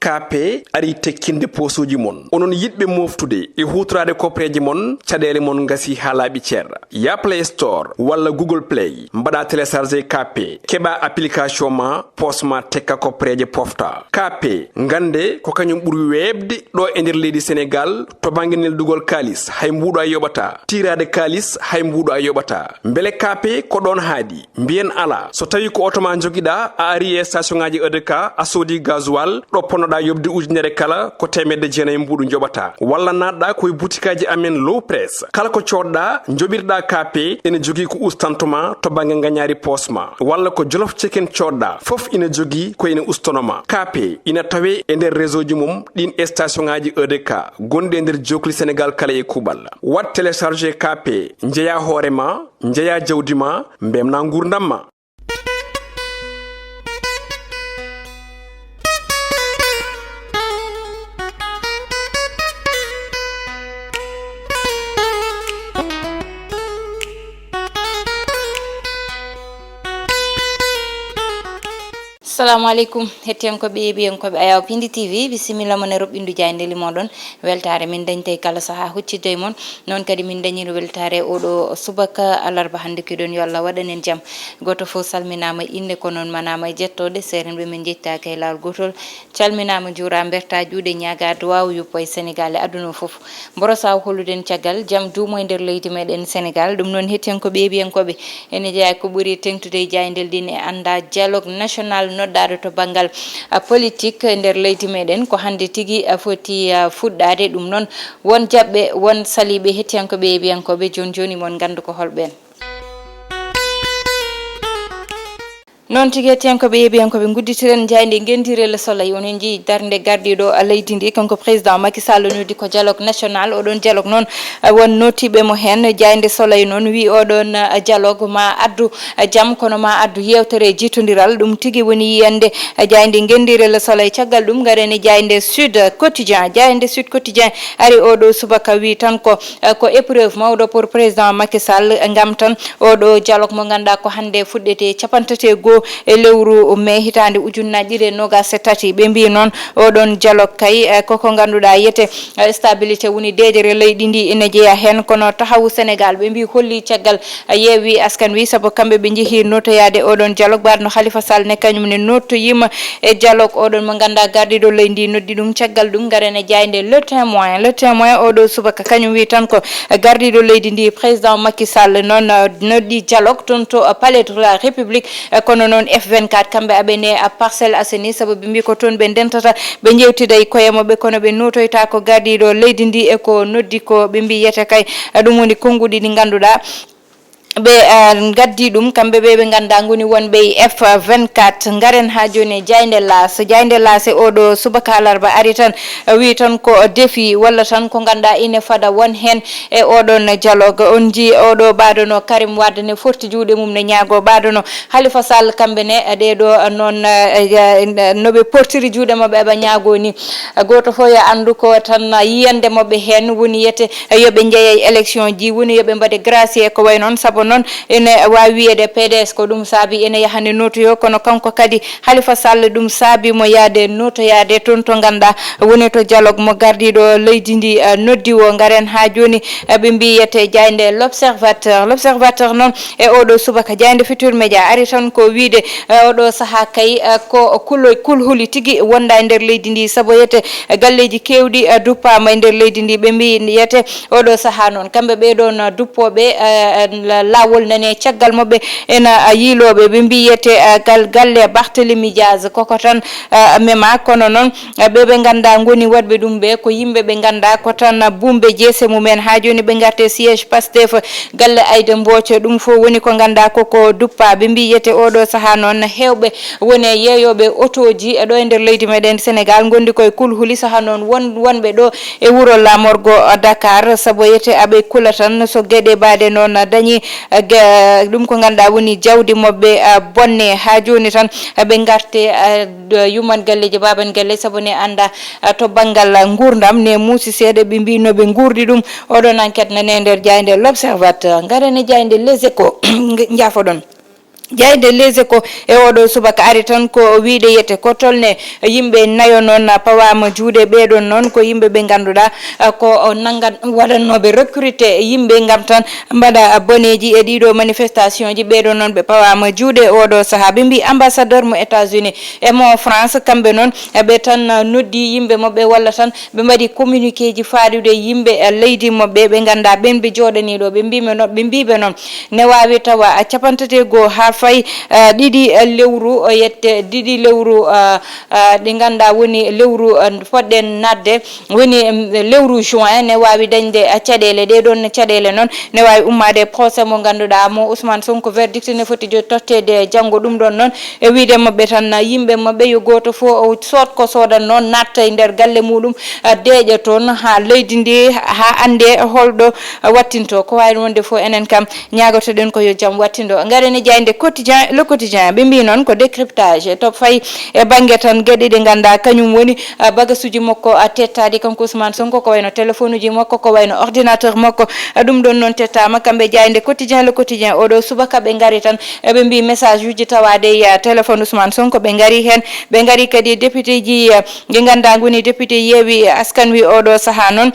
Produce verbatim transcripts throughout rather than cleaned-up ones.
K P ari tekkinde poosuuji mon. Onon yiɗɓe mooftude e huutoraade koppereeje mon, caɗeele mon ngasii haa laaɓi cer. Yah Play Store walla Google Play, mbaɗaa télécharger K P, keɓaa application ma, poos ma tekka koppereeje pofta. K P, ngannde ko kañum ɓuri weeɓde ɗo e nder leydi Senegaal to bannge neldugol kaalis, hay mbuuɗo a yoɓataa. Tiiraade kaalis, hay mbuuɗo a yoɓataa. Mbele K P ko ɗoon haaɗi? Mbiyen alaa. So tawii ko oto ma njogiɗaa, a arii e station ŋaaji E D K, a soodii gasoil, ɗo ponnoɗaa yoɓde ujunere kala, ko teemedde jeenayi mbuuɗu njoɓataa. Walla naatɗaa ko e butikaaji amen Low Press. Kala ko coodɗaa, njoɓirɗaa K P, ene jogii ko ustanto ma to bannge ngañaari poos ma. Walla ko Jolof Chicken coodɗaa, fof ina jogii ko ene ustono ma. K P ina tawee e nder réseau ji mum ɗiin e station ŋaaji E D K gonɗi e nder jookli Senegaal kala e kuuɓal. Waɗ télécharger K P, njeyaa hoore ma, njeyaa jawdi ma, mbeltinaa nguurndam ma. Assalamu aleykum, hettiyankooɓe e yeeɓiyankooɓe Ayaw Pindi T V, bisimilla mon e roɓɓindu jaayndeeli mooɗon. Weltaare min dañta e kala sahaa huccidde e mon. Noon kadi min dañiri weltaare oɗo subaka alarba hannde kiɗon, yo Allah waɗan en jam. Gooto fof salminaama innde, ko noon manaama e jettooɗe, seerenɓe min njettaaki e laawol gootol. Calminaama, juuraama, mbertaa juuɗe, ñaagaa duwaaw yuppo e Senegaal e aduna o fof. Mboro saw hollude en caggal jam duumo e nder leydi meɗen Senegaal. Ɗum noon hettiyankooɓe e yeeɓiyankooɓe, ene jeyaa ko ɓuri teŋtude e jaayndeeli ɗin e anndaa dialogue national noddaaɗo to banngal, a, politique e nder leydi meɗen. Ko hannde tigi, a, foti, a, fuɗɗaade. Ɗum noon won jaɓɓe, won saliiɓe, hettiyankooɓe e yeeɓiyankooɓe, jooni jooni mon nganndu ko holɓeen. Noon tigi, hettiyankooɓe e yeeɓiyankooɓe, ngudditiren jaaynde ngenndiire Le Soleil. Onon njii darnde gardiiɗo leydi ndi, kanko président Macky Sall, noddi ko dialogue national. Oɗon dialogue noon, eh, won nootiiɓe mo heen. Jaaynde Soleil noon wi oɗon, eh, dialogue ma addu, eh, jam, kono ma addu yeewtere e jiitondiral. Ɗum tigi woni yiyannde, eh, jaaynde ngenndiire Le Soleil. Caggal ɗum, ngaren e jaaynde Sud Quotidien. Jaaynde Sud Quotidien ari oɗo subaka wi tan ko, eh, ko épreuve mawɗo pour président Macky Sall, eh, ngam tan oɗo dialogue mo ngannduɗaa ko hannde fuɗɗete capanɗe tati e goo e lewru mai hitaande ujunnaaji ɗiɗi e noogaas e tati. Ɓe mbii noon oɗon dialogue kay, eh, koko ngannduɗaa yete, eh, stabilité woni deeƴere leydi ndi ene jeyaa heen, kono tahawu Senegaal ɓe mbii holli caggal, eh, Yewwi Askan Wi, sabu kamɓe ɓe njehii notoyaade oɗon dialogue, mbaɗno Khalifa Sall ne kañum ne notoyiima e dialogue oɗon mo ngannduɗaa gardiiɗo leydi ndi noddi ɗum. Caggal ɗum ngaren e jaaynde Le Témoin. Le Témoin oɗo subaka kañum wi tan ko gardiiɗo leydi ndi, président Macky Sall, noon, eh, noddi dialogue toon to, eh, Palais de la République, eh, kono noon F vingt-quatre kamɓe aɓe ne, eh, Parcelles Assainies, sabu ɓe mbii ko toon ɓe ndentata, ɓe njeewtida e koye maɓɓe, kono ɓe notoyta ko gardiiɗo leydi ndi e ko noddi ko. Ɓe mbii yete kay, eh, ɗum woni konnguɗi ɗi ngannduɗaa ɓe, eh, ngaddi ɗum, kamɓe ɓe ɓe ngannduɗaa ngoni wonɓe e F vingt-quatre. Ngaren haa jooni e jaaynde Laas. Jaaynde Laas e oɗo subaka alarba ari tan, eh, wi tan ko défi walla tan ko ngannduɗaa ine fada won heen e oɗon dialogue. On njii oɗo ɓaadono Karim Wade ne forti juuɗe mum ne ñaago ɓaadono Khalifa Sall, kamɓe ne, eh, ɗeɗo, eh, noon, eh, eh, no ɓe portiri juuɗe maɓɓe eɓe ñaago ni. Eh, gooto fof yo anndu ko tan, eh, yiyannde maɓɓe heen woni yete, eh, yo ɓe njeeya e élection ji, woni yo ɓe mbaɗe gracier ko way noon, sabu noon ene waawi wiyeede P D S ko ɗum saabi ene yahande notoyo, kono kanko kadi Khalifa Sall ɗum saabi mo yahde notoyaade toon to ngannduɗaa woni to dialogue mo gardiiɗo leydi ndi, eh, noddi o. Ngaren haa jooni, eh, ɓe mbii yete jaaynde L'Observateur. L'Observateur noon e oɗo subaka, jaaynde Futurs Médias ari tan ko wiyde, eh, oɗo sahaa kay, eh, ko kulo-, kulhuli tigi wonda e nder leydi ndi, sabu yete, eh, galleeji keewɗi, eh, duppaama e nder leydi ndi. Ɓe mbii yete oɗo sahaa noon, kamɓe ɓee ɗoon, eh, duppooɓe, eh, eh, la-, laawol nane caggal maɓɓe ena, eh, yiilooɓe. Ɓe mbii yete, eh, gal-, galle Barthélemy Diaz koko tan, eh, mema, kono noon, eh, ɓe ɓe ngannduɗaa ngoni waɗɓe ɗum ɓe ko yimɓe ɓe ngannduɗaa ko tan buumɓe jeese mumen. Haa jooni ɓe ngarte siège Pastef, galle Aïda Mbodj, ɗum fof woni ko ngannduɗaa koko duppaa. Ɓe mbii yete oɗo sahaa noon heewɓe woni e yeeyooɓe otooji e ɗo e nder leydi meɗen Senegaal ngondi koye kulhuli, sahaa noon won-, wonɓe ɗo e wuro laamorgo Dakar, sabu yete aɓe kula tan so geɗe mbaɗe noon dañi, eh, ge-, ɗum ko ngannduɗaa woni jawdi maɓɓe, eh, bonne. Haa jooni tan, eh, ɓe ngarte, eh, d-, yumman galleeji, baaban galle, sabu ne annda, eh, to banngal nguurndam ne muusi seeɗa, ɓe mbii no ɓe nguurdi ɗum. Oɗon enquête nane nder jaaynde L'Observateur. Ngaren e jaaynde Les Échos. Nge-, njaafoɗon. Jaaynde Les Échos e oɗo subaka ari tan ko wiyde yete ko tolne yimɓe nayo noon pawaama juuɗe. Ɓeeɗoon noon ko yimɓe ɓe ngannduɗaa, eh, ko nanngan waɗannooɓe recruté yimɓe ngam tan mbaɗa boneeji e ɗiɗo manifestation ji. Ɓeeɗoon noon ɓe pawaama juuɗe oɗo sahaa. Ɓe mbii ambassadeur mo États-Unis e mo France, kamɓe noon, eh, ɓe tan, eh, noddi yimɓe maɓɓe walla tan ɓe mbaɗi communiqué ji faadude yimɓe, eh, leydi maɓɓe ɓe nganndaa ɓeen ɓe jooɗanii ɗo. Ɓe mbii ɓe noon, ɓe mbii ɓe noon ne waawi tawa, ah, capanɗe tati e goo haa fay, ah, ɗiɗi, ah, lewru, ah, yette ɗiɗi lewru, ah, ah, ɗi nganndaa woni lewru, ah, fotɗen naatde, woni, em, lewru juin, ne waawi dañde, ah, caɗeele. Ɗee ɗoon caɗeele noon ne waawi ummaade e procès mo ngannduɗaa mo Ousmane Sonko, verdict ne foti jo-, totteede janngo. Ɗum ɗoon noon e wiyde maɓɓe tan, ah, yimɓe maɓɓe yo gooto fof o sood ko soodannoo, natta e nder galle muɗum, ah, deeƴa toon haa leydi ndi, haa annde holɗo, ah, wattinto. Ko waawi wonde fof, enen kam, ñaagotoɗen ko yo jam wattindo. Ngaren e jaaynde Quotidien, Le Quotidien. Ɓe mbii noon ko décryptage to fayi e bannge tan geɗe ɗe nganndaa kañum woni, ah, bagasuuji makko, ah, tettaaɗi kanko Ousmane Sonko, ko wayno téléphone uji makko, ko wayno ordinateur makko. Ah, ɗum ɗoon noon tettaama. Kamɓe jaaynde Quotidien, Le Quotidien, oɗo subaka ɓe ngari tan, eh, ɓe mbii message uji tawaade e, ah, téléphone Ousmane Sonko, ɓe ngari heen. Ɓe ngari kadi e député ji, ah, ɗi nganndaa ngoni député Yewwi Askan Wi oɗo sahaa noon.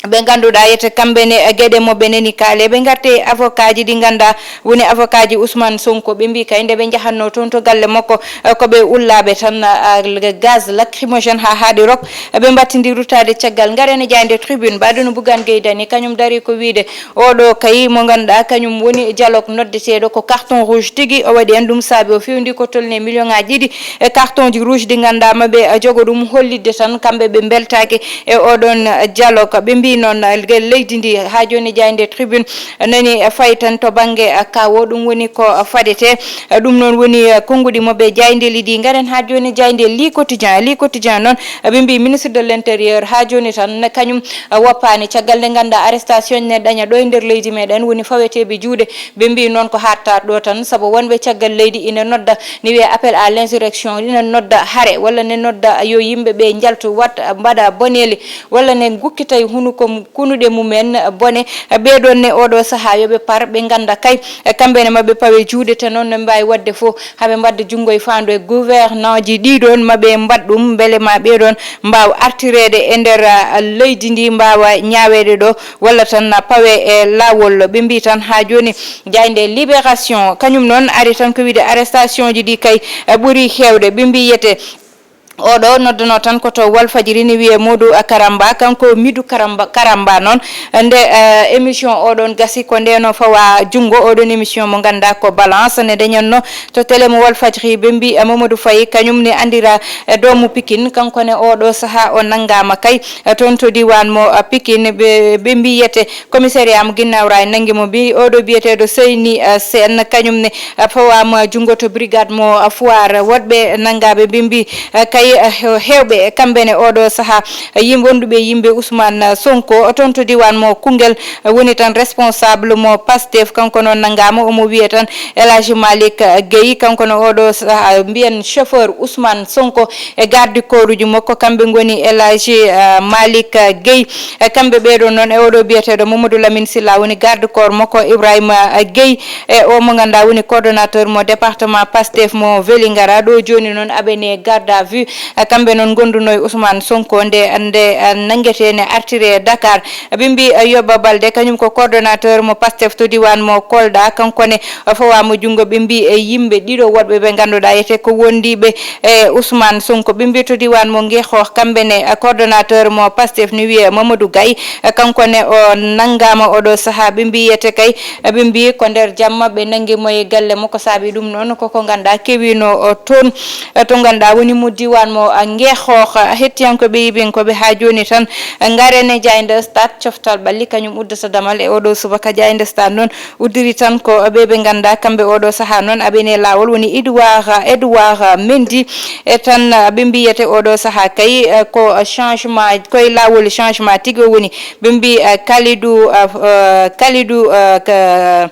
Ɓe ngannduɗaa yete kamɓe ne, eh, geɗe maɓɓe nani kaale. Ɓe ngarte e avocat ji ɗi nganndaa woni avocat ji Ousmane Sonko. Ɓe mbii kay nde ɓe njahatnoo toon to galle makko, eh, ko ɓe ullaaɓe tan, ah, gaz lacrymogène haa haaɗi rok. Eh, ɓe mbattindi ruttaade caggal. Ngaren e jaaynde Tribune, mbaɗo no Bougane Gueye Dany, kañum dari ko wiyde oɗo kay mo ngannduɗaa kañum woni dialogue noddeteeɗo ko carton rouge tigi o waɗi en. Ɗum saabi o fewndi ko tolni million ŋaaji ɗiɗi e carton ji rouge ɗi ngannduɗaa ma ɓe, eh, jogo ɗum hollitde tan kamɓe ɓe mbeltaaki e oɗon, eh, dialogue. Ɓe mbii noon, eh, leydi ndi haa jooni jaaynde Tribune nani, eh, fayi tan to bannge, eh, kawo, ɗum woni ko, eh, fadete. Eh, ɗum noon woni, eh, konnguɗi maɓɓe jaayndeeli ɗi. Ngaren haa jooni jaaynde Le Quotidien. Le Quotidien noon, eh, ɓe mbii ministre de l'intérieur haa jooni tan ne kañum, eh, woppaani caggal nde ngannduɗaa arrestation ne daña ɗo e nder leydi meɗen woni faweteeɓe juuɗe. Ɓe mbii noon ko haaɗta ɗo tan, sabu wonɓe caggal leydi ina nodda, ne wiyee appel à l'insurrection, ina nodda hare, walla ne nodda yo yimɓe ɓe njaltu, wat, mbaɗa boneeli, walla ne ngukkita e hunuko mu-, kunuɗe mumen bone. Ɓeeɗoon ne oɗo sahaa yo ɓe par, ɓe ngannda kay, e kamɓe ne maɓɓe pawe juuɗe, te noon no mbaawi waɗde fof, haa ɓe mbaɗda junngo e faandu e gouvernant ji ɗi ɗoon, ma ɓe mbaɗ ɗum mbele ma ɓeeɗoon mbaaw artireede e nder, ah, leydi ndi, mbaawa ñaaweede ɗo, walla tan pawe e laawol. Ɓe mbii tan haa jooni jaaynde Libération, kañum noon ari tan ko wiyde arrestation ji ɗi kay, eh, ɓuri heewde. Ɓe mbii yete oɗo noddanoo tan ko to Walfadjri ne wiyee Modou Karamba, kanko Midou Karamba, Karamba noon. Nde, eh, émission oɗon gasi ko ndeno fawa junngo, oɗon émission mo ngannduɗaa ko balance ne dañatno to télé mo Walfadjri. Ɓe mbii, eh, Mamadou Faye kañum ne anndira, eh, doomu Pikine, kanko ne oɗo sahaa o nanngaama kay, eh, toon to diiwaan mo, eh, Pikine. Ɓe, ɓe mbii yete commissariat mo Guinaw Rail nanngi mo, mbi-, oɗo biyeteeɗo Seyni, eh, Sène, kañum ne, eh, fawaama junngo to brigade mo, eh, Foire. Woɗɓe nanngaaɓe ɓe mbii, eh, kay, eh, hew-, heewɓe e kamɓe ne oɗo sahaa, eh, yim-, wonduɓe yimɓe Ousmane, eh, Sonko, toon to diiwaan mo Koungheul, eh, woni tan responsable mo Pastef, kanko noon nanngaama, omo wiyee tan El Hadji Malick, eh, Guèye, kanko no oɗo sahaa mbiyen chauffeur Ousmane Sonko e garde corps uji makko, kamɓe ngoni El Hadji, eh, Malick, eh, Guèye. E kamɓe ɓeeɗo noon, e oɗo biyeteeɗo Mamadou Lamine Sylla woni garde corps makko, Ibrahima, eh, Guèye, e o mo ngannduɗaa woni coordonnateur mo département Pastef mo Vélingara. Ɗo jooni noon aɓe ne garde à vue. Eh, kamɓe noon ngondunoo e Ousmane Sonko nde, nde, eh, nanngetee ne artire Dakar. Ɓe mbii, eh, Yobba Balde, kañum ko coordonnateur mo Pastef to diiwaan mo Kolda, kanko ne, eh, fawaama junngo. Ɓe mbii e yimɓe ɗiɗo woɗɓe ɓe ngannduɗaa yete ko wondiiɓe e Ousmane Sonko. Ɓe mbii to diiwaan mo Ngexoox, kamɓe ne, eh, coordonnateur mo Pastef ne wiyee Mamadou Gaye, eh, kanko ne o nanngaama oɗo sahaa. Ɓe mbii yete kay, eh, ɓe mbii ko nder jamma ɓe nanngi mo e galle makko, saabi ɗum noon koko ngannduɗaa kewiino, o, toon, eh, to ngannduɗaa woni mo diiwaan mo, eh, Ngexoox. Hettiyankooɓe yiɓinkooɓe haa jooni tan, eh, ngaren e jaaynde Stade, coftal ɓalli kañum uddata damal e oɗo subaka. Jaaynde Stade noon uddiri tan ko ɓe ɓe ngannduɗaa kamɓe oɗo sahaa noon aɓe ne laawol woni Edouard, Edouard Mendy. E tan, eh, ɓe mbiyete oɗo sahaa kay, eh, ko changement, koye laawol changement tigi o woni. Ɓe mbii, eh, Kalidou, eh, eh, Kalidou, eh, ka,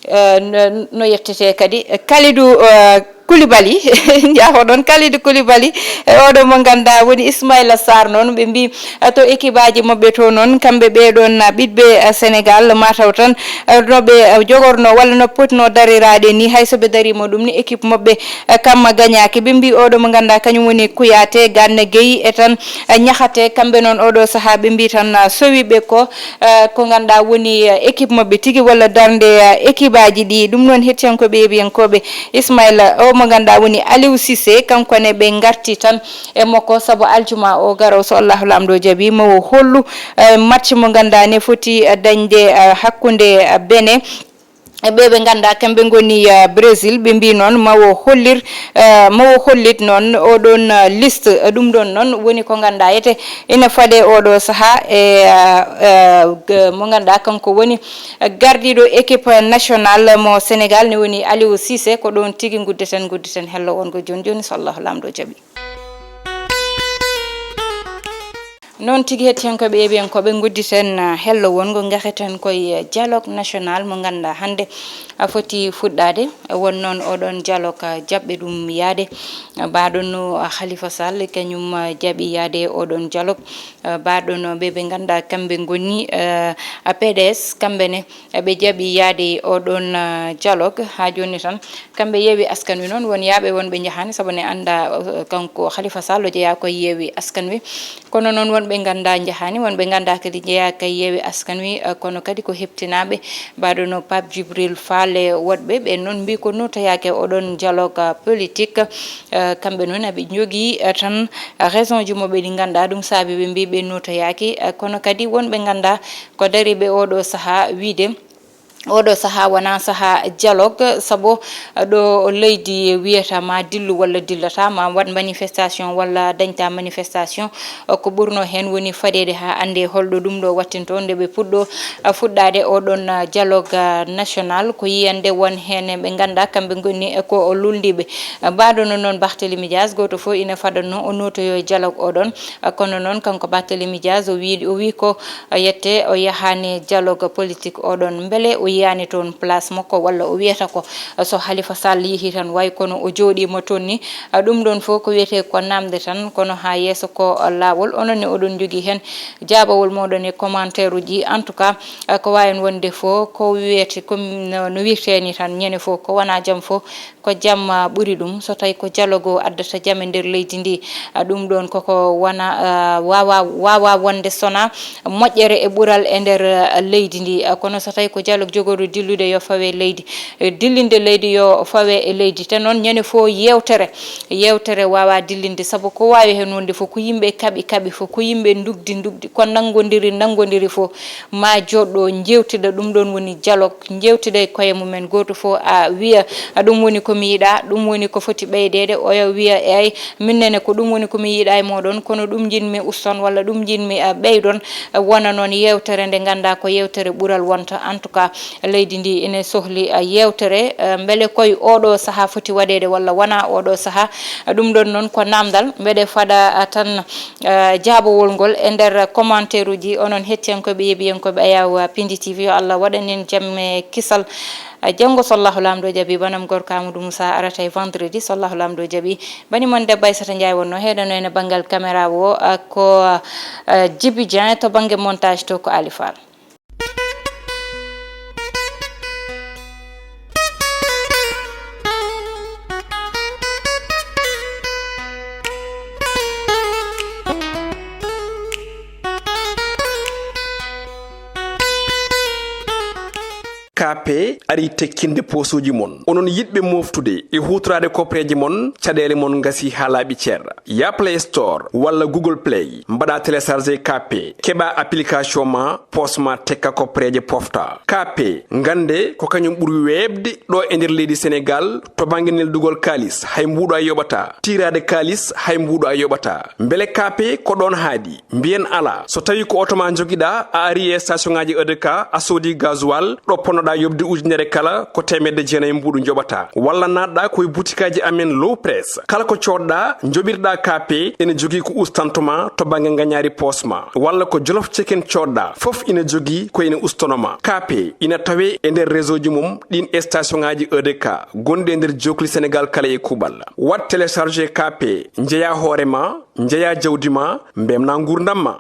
eh, no, no yettetee kadi, eh, Kalidou, eh, Koulibaly, njaafoɗon Kalidou Koulibaly, e oɗo mo ngannduɗaa woni Ismaïla Sarr noon, ɓe mbii, eh, to équipe aji maɓɓe to noon, kamɓe ɓee ɗoon, eh, ɓiɓɓe, eh, Sénégal, mataw tan, eh, no ɓe, eh, jogorno walla no potno dariraade ni, hay so ɓe dariima ɗum ni, équipe maɓɓe, eh, kam gañaaki. Ɓe mbii oɗo mo ngannduɗaa kañum woni Kouyaté, Gana Gueye e tan, eh, Niakhaté, kamɓe noon oɗo sahaa ɓe mbii tan, eh, sowi ɓe ko, eh, ko ngannduɗaa woni, eh, équipe maɓɓe tigi walla darnde, eh, équipe aji ɗi. Ɗum noon hettiyankooɓe, yeeɓiyankooɓe, Ismaïla o mo ngannduɗaa woni Aliou Cissé, kanko ne ɓe ngarti tan e makko, sabu aljuma o garowo, so Allahu Laamɗo jaɓi, ma o hollu, eh, match mo ngannduɗaa ne foti, eh, dañde, eh, hakkunde, eh, Benin e ɓe ɓe ngannduɗaa kamɓe ngoni, eh, Brésil. Ɓe mbii noon ma o hollir, eh, ma o hollit noon oɗon, eh, liste. Eh, ɗum ɗoon noon woni ko ngannduɗaa ete ina faade oɗo sahaa e, eh, eh, g-, mo ngannduɗaa kanko woni gardiiɗo équipe nationale mo Sénégal ne woni Aliou Cissé. Ko ɗoon tigi ngudditen, ngudditen hello wongo jooni jooni, so Allahu Laamɗo jaɓi. Noon tigi, hettiyankooɓe, yeeɓiyankooɓe, ngudditen, ah, hello wongo, ngaheten koye dialogue national mo ngannduɗaa hannde a foti fuɗɗaade. Won noon oɗon dialogue, ah, jaɓɓe ɗum yaade. Ah, mbaɗono, ah, Khalifa Sall, kañum, ah, jaɓi yaade oɗon dialogue. Ah, mbaɗono ɓe ɓe ngannduɗaa kamɓe ngoni, ah, P D S, kamɓe ne, eh, ɓe jaɓi yaade oɗon, ah, dialogue. Haa jooni tan, kamɓe Yewwi Askan Wi noon, won yaaɓe, won ɓe njahaani, sabu ne annda, eh, kanko Khalifa Sall o jeyaa ko e Yewwi Askan Wi. Kono noon, won ɓe ngannduɗaa njahaani, won ɓe ngannduɗaa kadi njeyaaka e Yewwi Askan Wi, eh, kono kadi ko heɓtinaaɓe, mbaɗono Pape Djibril Fall e woɗɓe. Ɓeen noon mbii ko nootoyaake oɗon dialogue, eh, politique. Eh, kamɓe noon, aɓe njogii, eh, tan, eh, raison ji maɓɓe ɗi ngannduɗaa ɗum saabi ɓe mbii ɓe nootoyaaki. Eh, kono kadi won ɓe ngannduɗaa ko dariiɓe oɗo sahaa wiide, oɗo sahaa wonaa sahaa dialogue, sabu ɗo leydi wiyata ma dillu walla dillata, ma waɗ manifestation walla dañta manifestation. Ko ɓurno heen woni fadeede haa annde holɗo ɗum ɗo wattinto, nde ɓe puɗɗo fuɗɗaade oɗon dialogue national. Ko yiyande won heen ɓe ngannduɗaa kamɓe ngoni ko lulndiiɓe. Mbaɗono noon Barthélémy Dias, gooto fof ina fadanno o nootoyo dialogue oɗon. Kono noon, kanko Barthélémy Dias, o wii, o wii ko yette o yahaani dialogue politique oɗon. Mbele o yiyaani toon place makko, walla o wiyata ko so Khalifa Sall yehii tan, way kono o jooɗiima toon ni? Ɗum ɗoon fof ko wiyetee ko naamnde tan, kono haa yeeso ko laawol. Onon ne oɗon njogii heen jaabawol mooɗon e commentaire uji. En tout cas, ko waawi heen wonde fof ko wiyete, ko no, no wirtee ni tan, ñande fof ko wonaa jam fof, ko jam, ah, ɓuri ɗum. So tawi ko dialogue o addata jam e nder leydi ndi, ah, ɗum ɗoon koko wona, ah, waawa, waawa wonde sona moƴƴere e ɓural e nder, ah, leydi ndi. Ah, kono so tawi ko dialogue jogorɗo dillude, yo fawe leydi, eh, dillinde leydi, yo fawe e leydi. Te noon, ñande fof yeewtere, yeewtere waawa dillinde, sabu ko waawi heen wonde fof ko yimɓe kaɓi kaɓi fof, ko yimɓe ndugdi ndugdi, ko nanngondiri nanngondiri fof, ma jooɗo njeewtida. Ɗum ɗoon woni dialogue, njeewtida e koye mumen, gooto fof a wiya, "A, ɗum woni ko mi yiɗaa, ɗum woni ko foti ɓeydeede." Oya wiya, "Eey, min nene ko ɗum woni ko mi yiɗaa e mooɗon, kono ɗum njiɗmi uston walla ɗum njiɗmi, a, ɓeydon." A, wona noon yeewtere nde nganndaa ko yeewtere ɓural wonta. En tout cas, leydi ndi ene sohli, a, yeewtere, a, mbele koye oɗo sahaa foti waɗeede walla wonaa oɗo sahaa. A, ɗum ɗoon noon ko naamndal, mbeɗe faɗa, a, tan, eh, jaabawol ngol e nder commentaire uji. Onon hettiyankooɓe, yeeɓiyankooɓe Ayaw Pindi T V, yo Allah waɗan en jam e kisal. Eh, janngo, so Allahu Laamɗo jaɓi, banam gorko Amadou Moussa arata e vendredi, so Allahu Laamɗo jaɓi. Bani mon debbo Aissata Ndiaye wonno heɗano en e banngal caméra o, eh, ko, eh, Djiby Dieng, to bannge montage to ko Ali Fall. K P ari tekkinde poosuuji mon. Onon yiɗɓe mooftude e huutoraade koppereeje mon, caɗeele mon ngasi haa laaɓi cer. Ya Play Store walla Google Play, mbaɗa télécharger K P, keɓa application ma, poos ma tekka koppereeje pofta. K P, ngannde ko kañum ɓuri weeɓde ɗo e nder leydi Senegaal to bannge neldugol kaalis, hay mbuuɗo a yoɓataa. Tiiraade kaalis, hay mbuuɗo a yoɓataa. Mbele K P ko ɗoon haaɗi? Mbiyen alaa. So tawii ko oto ma njogiɗaa, a arii e station ŋaaji E D K, a soodii gasoil, ɗo ponnoɗaa yoɓde Nde ujunere kala ko teemedde jeenayi mbuuɗu njoɓata, walla naatɗa ko e butikaaji amen Low Press. Kala ko coodɗa, njoɓirɗa K P, ene jogii ko ustantoma to bannge ngañaari poosma, walla ko Jolof Chicken coodɗa, fof ina jogii ko ene ustanoma. K P ina tawee e nder réseau ji mum ɗin station ŋaaji E D K gonɗi e nder jookli Senegaal kala e kuuɓal. Waɗ télécharger K P, njeya hoore ma, njeya jawdi ma, mbemna nguurndam ma.